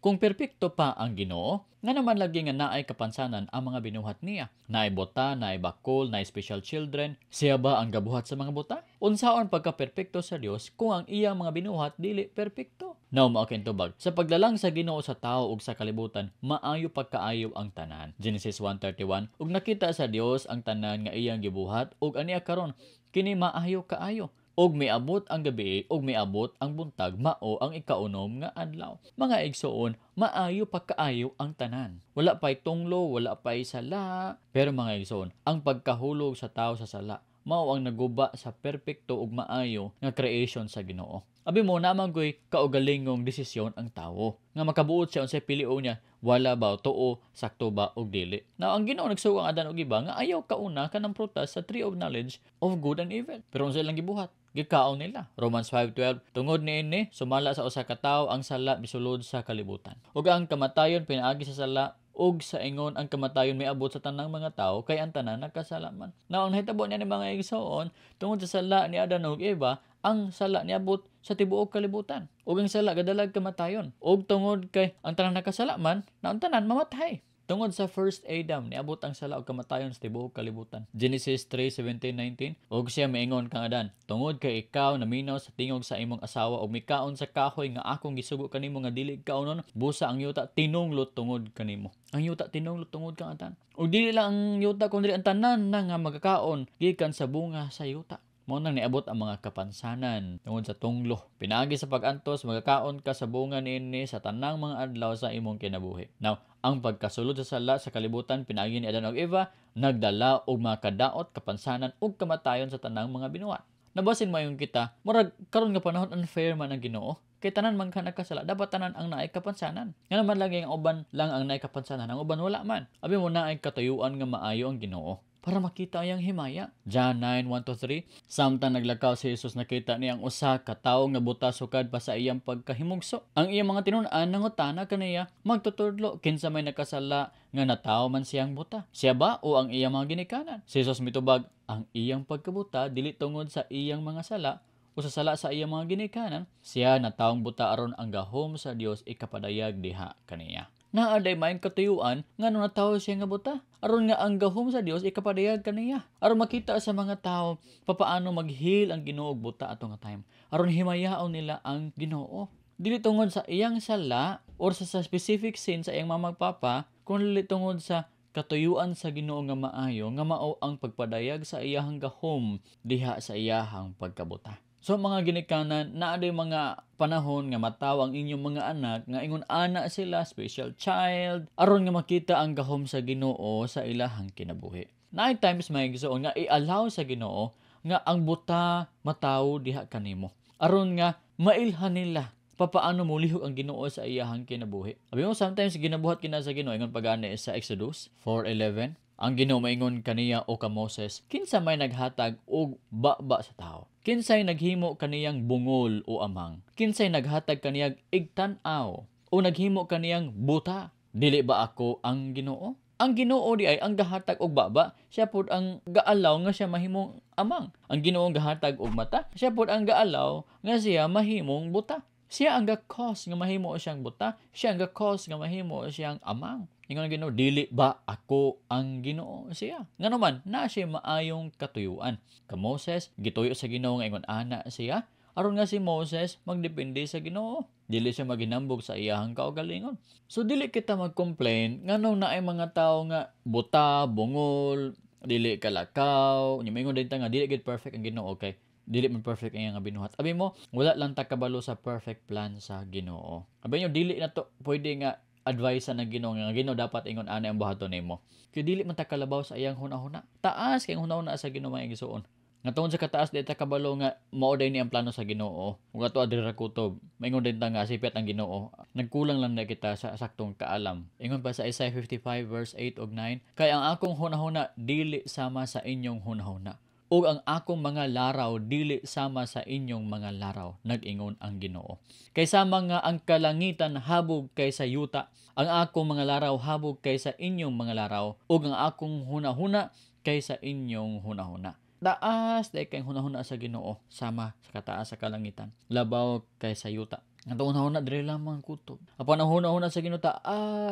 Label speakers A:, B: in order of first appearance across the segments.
A: Kung perpekto pa ang Ginoo, nga naman lagi nga naay kapansanan ang mga binuhat niya? Naay buta, naay bakol, naay special children. Siya ba ang gabuhat sa mga buta? Unsaon pagka-perpekto sa Dios kung ang iyang mga binuhat dili perpekto? Now, mao tubag. Sa paglalang sa Ginoo sa tao ug sa kalibutan, maayo pagkaayo ang tanan. Genesis 1:31. Ug nakita sa Dios ang tanan nga iyang gibuhat ug aniya karon kini maayo kaayo. Ug miabot ang gabi ug miabot ang buntag, mao ang ikaunom nga adlaw. Mga igsoon, maayo pagkaayo ang tanan. Wala pa'y tunglo, wala pa'y sala. Pero mga igsoon, ang pagkahulog sa tao sa sala mao ang naguba sa perpekto ug maayo nga creation sa Ginoo. Abi mo naman ko'y kaugalingong desisyon ang tawo nga makabuot siya unsay pilion niya, wala ba tuo, sakto ba og dili. Now ang Ginoo nagsugo ang Adan og Eva nga ayaw kauna kanang prutas sa tree of knowledge of good and evil. Pero unsa ilang gibuhat? Gikaon nila. Romans 5:12. Tungod niini, sumala sa usa ka tawo ang sala misulod sa kalibutan. Ug ang kamatayon pinaagi sa sala, ug sa ingon ang kamatayon miabot sa tanang mga tawo kay ang tanan nagkasala man. Now ang nahitabo niya ni mga igsoon, tungod sa sala ni Adan ug Eva, ang sala niabot sa tibuok kalibutan. Ug ang sala gadalag kamatayon. Ug tungod kay ang tanan nakasala man, na ang tanan mamatay. Tungod sa first Adam, niabot ang sala ug kamatayon sa tibuok kalibutan. Genesis 3:17-19. Ug siya miingon kang Adan, "Tungod kay ikaw naminaw sa tingog sa imong asawa ug mikaon sa kahoy nga akong gisugo kanimo nga dili kaunon, busa ang yuta tinunglot tungod kanimo." Ang yuta tinunglot tungod kang Adan. Ug dili lang ang yuta kundi ang tanan na nga magakaon gikan sa bunga sa yuta. Mao nang niabot ang mga kapansanan tungod sa tunglo. Pinaagi sa pag-antos, magakaon ka sa bunga niini sa tanang mga adlaw sa imong kinabuhi. Now, ang pagkasulod sa sala sa kalibutan pinaagi ni Adan ug Eva nagdala og mga kadaot, kapansanan ug kamatayon sa tanang mga binuhat. Nabasin mayon kita, murag karon nga panahon unfair man ang Ginoo. Kay tanan man ka nagkasala, dapat tanan ang naay kapansanan. Nga naman lagi ang uban lang ang naay kapansanan, ang uban wala man. Abi mo naay katuyuan nga maayo ang Ginoo para makita ang himaya. John 9:1-3. Samtang naglakaw si Jesus, nakita niya ang usa ka tawo nga buta sukad pa sa iyang pagkahimugso. Ang iyang mga tinun-an nangutana kaniya, "Magtutudlo, kinsa may nakasala nga natawo man siyang buta? Siya ba o ang iyang mga ginikanan?" Si Jesus mitubag, "Ang iyang pagkabuta dili tungod sa iyang mga sala o sa sala sa iyang mga ginikanan. Siya natawong buta aron ang gahom sa Dios ikapadayag diha kaniya." Naa day maayong katuyuan nga no natawo siya nga buta, aron nga ang gahom sa Dios ikapadayag kaniya. Aron makita sa mga tao papaano mag-heal ang Ginoo og buta ato nga time. Aron himayaon nila ang Ginoo. Dili tungod sa iyang sala or sa specific sin sa iyang mama ug papa, kundi tungod sa katuyuan sa Ginoo nga maayo nga mao ang pagpadayag sa iyahang gahom diha sa iyahang pagkabuta. So mga ginikanan, naa day mga panahon nga matawo ang inyong mga anak nga ingon ana sila, special child, aron nga makita ang gahom sa Ginoo sa ilahang kinabuhi. Naay times, mga igsoon, nga i-allow sa Ginoo nga ang buta matawo diha kanimo, aron nga mailhan nila papaano molihok ang Ginoo sa iyahang kinabuhi. Abi mo sometimes ginabuhat kina sa Ginoo, ingon pagani sa Exodus 4:11. Ang Ginoo maingon kaniya, "O ka Moses, kinsa may naghatag og baba sa tao? Kinsay naghimo kaniyang bungol o amang? Kinsay naghatag kaniyang igtan-aw o naghimo kaniyang buta? Dili ba ako ang Ginoo?" Ang Ginoo di ay ang gahatag og baba, siya pod ang gaalaw nga siya mahimong amang. Ang Ginoo ang gahatag og mata, siya pod ang gaalaw nga siya mahimong buta. Siya ang ga-cause nga mahimo siyang buta, siya ang ga-cause nga mahimo siyang amang. Ingon ang Ginoo, "Dili ba ako ang Ginoo?" Siya. Ngano man, naa siya maayong katuyuan. Ka Moses, gituyo sa Ginoo nga ingon ana siya, aron nga si Moses magdepende sa Ginoo. Dili siya maginambog sa iyahang kaugalingon. So dili kita mag-complain nganong naay mga tawo nga buta, bungol, dili kalakaw, nya moingon din ta nga dili gid perfect ang Ginoo kay dili man perfect ang iyang binuhat. Abi mo, wala lang ta kabalo sa perfect plan sa Ginoo. Abi nyo, dili na to pwede nga advice ng Ginoo nga Ginoo dapat ingon ani ang buhaton nimo. Kay dili man ta kalabaw sa iyang hunahuna. Taas kay hunahuna sa Ginoo, mga igsuon. Nga tungod sa kataas, di ta kabalo nga mao day ni ang plano sa Ginoo. Ug ato adiri ra kutob, maingon din ta nga sipit ang Ginoo. Nagkulang lang na kita sa saktong kaalam. Ingon pa sa Isaiah 55 verse 8 ug 9, "Kay ang akong hunahuna dili sama sa inyong hunahuna, ug ang akong mga laraw dili sama sa inyong mga laraw, nag-ingon ang Ginoo. Kay sama nga ang kalangitan habog kaysa yuta, ang akong mga laraw habog kaysa inyong mga laraw, ug ang akong hunahuna kaysa inyong hunahuna." Taas dahil kay hunahuna sa Ginoo sama sa kataas sa kalangitan, labaw kaysa yuta. Ang una-una dire lamang kutob. Apan ang huna-huna sa Ginoo ta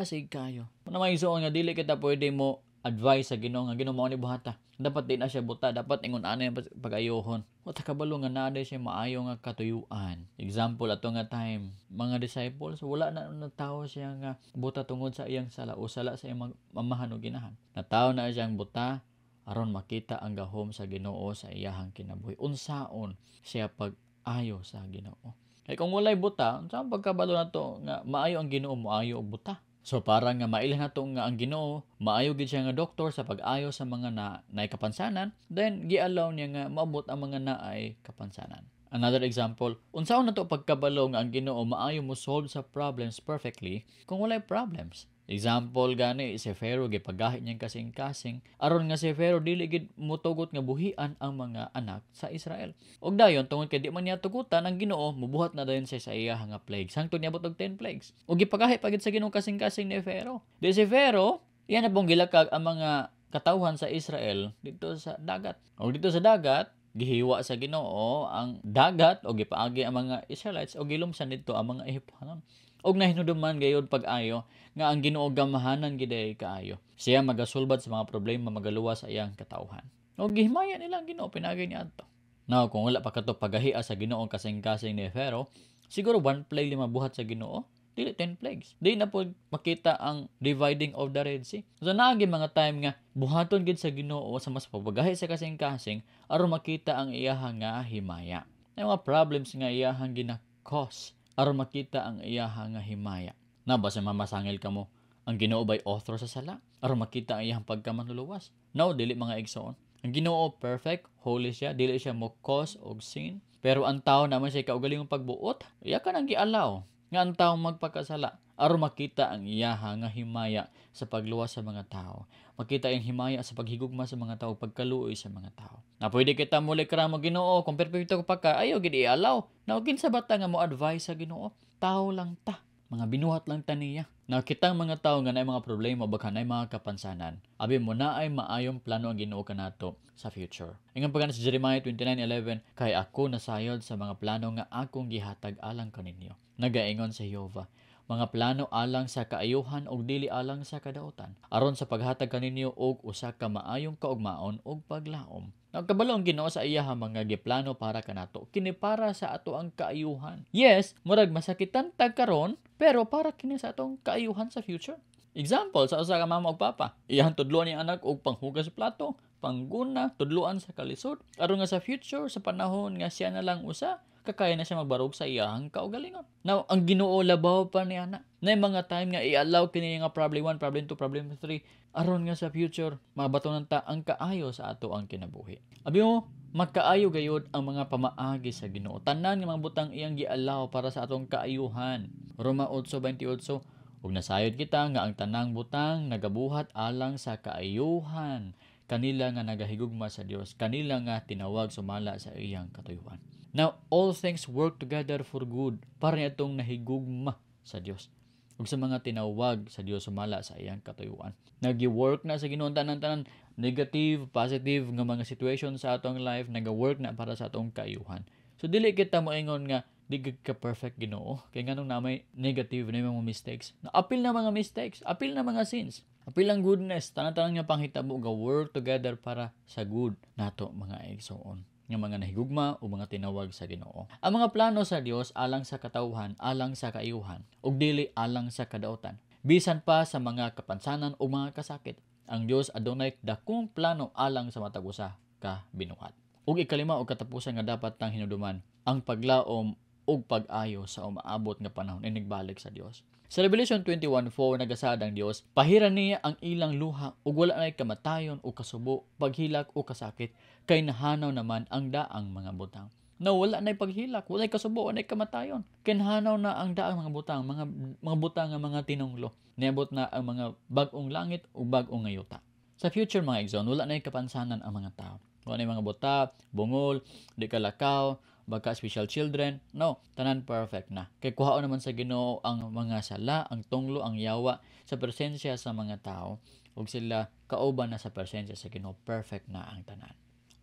A: sige kayo. Mao na, igsoon, nga dili kita pwede mo advice sa Ginoo nga, "Ginoo, mao ni buhata. Dapat di na siya buta, dapat ingon ana yung pag-ayohon." Wa ta kabalo nga naa siya maayo nga katuyuan. Example, ato nga time, mga disciples, wala na natawo siya nga buta tungod sa iyang sala o sala sa iyang mamahan o ginahan. Natawo na siyang buta aron makita ang gahom sa Ginoo sa iyahang kinabuhi. Unsaon siya pag-ayo sa Ginoo. Kay kung walay buta, unsa ang pagkabalo nato nga maayo ang Ginoo moayo og buta? So para nga mailhan nato nga ang Ginoo maayo gid siya nga doktor sa pag-ayo sa mga na naay kapansanan, then gialaw niya nga maabot ang mga naay kapansanan. Another example, unsaon nato pagkabalo nga ang Ginoo maayo mo solve sa problems perfectly kung walay problems? Example gani, si Pharaoh, gipagahi niyang kasing-kasing aron nga si Pharaoh dili gid motugot nga buhian ang mga anak sa Israel. Og dayon, tungod kay di man niya tugutan ang Ginoo, mubuhat na dayon siya sa iya nga plagues. Hangtod niabot og 10 plagues. Og gipagahi pa gid sa Ginoo kasing-kasing ni Pharaoh. Di si Pharaoh, iya na pong gilakag ang mga katawhan sa Israel dito sa dagat. Og dito sa dagat, gihiwa sa Ginoo ang dagat o gipaagi ang mga Israelites o gilumsan dito ang mga Ehiptohanon. Og nahinuduman gayud pag-ayo nga ang Ginoo gamahanan gid kaayo. Siya magasulbad sa mga problema, magaluwas sa iyang katawhan. Og gihimaya nila ang Ginoo pinagi ni adto. Now, kung wala pa kato pagahia sa Ginoo kasing-kasing ni Pharaoh, siguro one plague lima buhat sa Ginoo, dili 10 plagues. Di na po makita ang dividing of the Red Sea. So naagi mga time nga buhaton gid sa Ginoo sa mas pagpagahi sa kasing-kasing aron makita ang iyahang nga himaya. May mga problems nga iyahang gina-cause aron makita ang iyahang nga himaya. Na basta mamasangil kamo, ang Ginoo bay author sa sala aron makita ang iyahang pagkamanluluwas? No, dili, mga igsoon. Ang Ginoo perfect, holy siya, dili siya mo cause og sin. Pero ang tao naman siya kaugalingong pagbuot, iya ka nang gialaw nga ang tao magpakasala aron makita ang iyaha nga himaya sa pagluwas sa mga tao. Makita ang himaya sa paghigugma sa mga tao, pagkaluoy sa mga tao. Na pwede kita muli mo, "Ginoo, kung perpekto ka pa ka, ayo gid ialaw." Na kinsa ba ta nga mo advise sa Ginoo? Tao lang ta. Mga binuhat lang ta niya. Na kitang mga tao nga naay mga problema, baka naay mga kapansanan, abi mo na ay maayong plano ang Ginoo kanato sa future. Ingon pa sa Jeremiah 29:11, "Kay ako nasayod sa mga plano nga akong gihatag alang kaninyo, nagaingon sa Jehova, mga plano alang sa kaayuhan ug dili alang sa kadautan, aron sa paghatag kaninyo og usa ka maayong kaugmaon ug paglaom." Nagkabalo ang Ginoo sa iya mga giplano para kanato. Kini para sa ato ang kaayuhan. Yes, murag masakitan tag karon, pero para kini sa atong kaayuhan sa future. Example, sa usa ka mama ug papa, iyang tudloan ni anak og panghugas plato, pangguna, tudloan sa kalisod, aron nga sa future, sa panahon nga siya na lang usa, kakaya na siya magbarog sa iyang kaugalingon. Now, ang Ginoo labaw pa niya na. Na mga time nga i-allow kini nga problem 1, problem 2, problem 3, aron nga sa future mabatonan ta ang kaayo sa ato ang kinabuhi. Abi mo, magkaayo gayud ang mga pamaagi sa Ginoo. Tanan nga mga butang iyang gialaw para sa atong kaayuhan. Roma 8:28, "Ug nasayod kita nga ang tanang butang nagabuhat alang sa kaayuhan kanila nga nagahigugma sa Dios, kanila nga tinawag sumala sa iyang katuyuan." Now, all things work together for good para niadtong nahigugma sa Dios ug sa mga tinawag sa Dios sumala sa iyang katuyuan. Nagi-work na sa Ginoo tanan-tanan, negative, positive nga mga situation sa atong life, naga-work na para sa atong kaayuhan. So dili kita moingon nga di ka perfect, Ginoo, kay nganong na may negative na mga mistakes. Na apil na mga mistakes, apil na mga sins. Apil ang goodness, tanan-tanan nga panghitabo ga work together para sa good nato, mga igsoon, nga mga nahigugma o mga tinawag sa Ginoo. Ang mga plano sa Dios alang sa katawhan, alang sa kaayuhan, ug dili alang sa kadautan. Bisan pa sa mga kapansanan o mga kasakit, ang Dios adunay dakong plano alang sa matag usa ka binuhat. Ug ikalima og katapusan nga dapat tang hinuduman, ang paglaom ug pag-ayo sa umaabot nga panahon inigbalik sa Dios. Sa Revelation 21:4, nagasaad ang Dios, "Pahiran niya ang ilang luha ug wala nay kamatayon o kasubo, paghilak o kasakit, kay nahanaw naman ang daang mga butang." No, wala nay paghilak, wala kasubo, wala kamatayon. Kinhanaw na ang daang mga butang, mga butang nga mga tinunglo. Niabot na ang mga bag-ong langit ug bag-ong yuta. Sa future, mga igsoon, wala nay kapansanan ang mga tao. Wala nay mga buta, bungol, di kalakaw, baka special children. No, tanan perfect na. Kay kuhaon naman sa Ginoo ang mga sala, ang tunglo, ang yawa sa presensya sa mga tao ug sila kauban na sa presensya sa Ginoo. Perfect na ang tanan.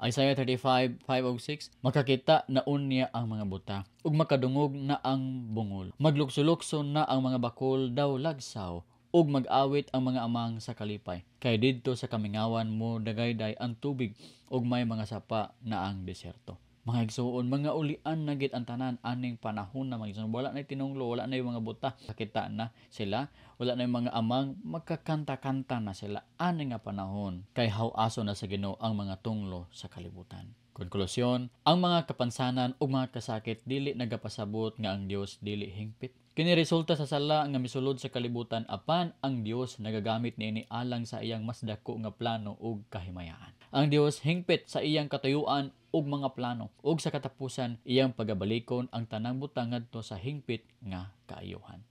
A: Isaiah 35:5-6, "Makakita na unya ang mga buta ug makadungog na ang bungol. Maglukso-lukso na ang mga bakol daw lagsaw ug mag-awit ang mga amang sa kalipay. Kay didto sa kamingawan mo dagayday ang tubig ug may mga sapa na ang diserto." Mga igsuon, mga ulian na gid ang tanan aning panahon na, mga igsuon. Wala na tinunglo, wala na yung mga buta. Kita na sila, wala na yung mga amang, magkakanta-kanta na sila ani nga panahon. Kay haw-aso na sa Ginoo ang mga tunglo sa kalibutan. Konklusyon, ang mga kapansanan ug mga kasakit dili nagapasabot nga ang Dios dili hingpit. Kini resulta sa sala nga misulod sa kalibutan, apan ang Dios nagagamit niini alang sa iyang mas dako nga plano ug kahimayaan. Ang Dios hingpit sa iyang katuyuan ug mga plano, ug sa katapusan iyang pagabalikon ang tanang butang ngadto sa hingpit nga kaayuhan.